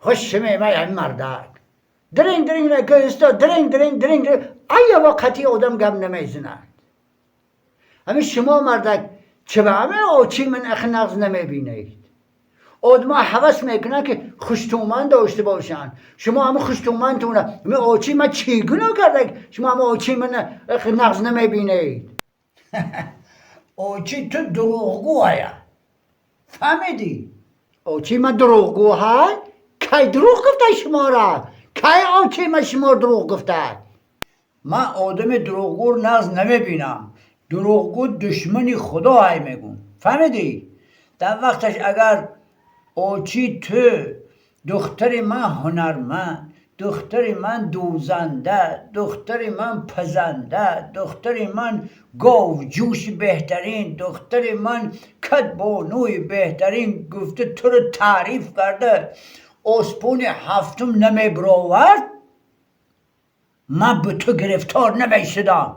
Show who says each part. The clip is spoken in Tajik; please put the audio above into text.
Speaker 1: Хуш мемай ҳамин мардак. Дринг дринг накӯиста, дринг дринг дринг дринг, аяво қатъи одам гап намезанад. Ҳамин шумо, мардак, чӣ ба ҳамин очи ман ахи нағз намебинед? Одамҳо ҳавас мекунанд, ки хуштуман дошта бошанд. Шумо ҳамин хуштумантуна, ҳамин очи ман чӣ гуноҳ карда, шумо ҳамин очи ман ахи нағз намебинед?
Speaker 2: Очи ту дурӯғгӯая, фаҳмидӣ?
Speaker 1: Очи ман дурӯғгӯ ҳай? Кай дурӯғ гуфта шуморо? Кай очи ман шумо дурӯғ гуфта?
Speaker 2: Ман одами дурӯғгӯр нағз намебинам. Дурӯғгӯ душмани худоай, мегӯм, фаҳмидӣ? Дар вақташ агар очи ту духтари ман ҳунарманд, духтари ман дӯзанда, духтари ман пазанда, духтари ман говҷӯши беҳтарин, духтари ман кадбонуи беҳтарин гуфта, туро таъриф карда, оспони ҳафтум намебировард, ман ба ту гирифтор намешудам.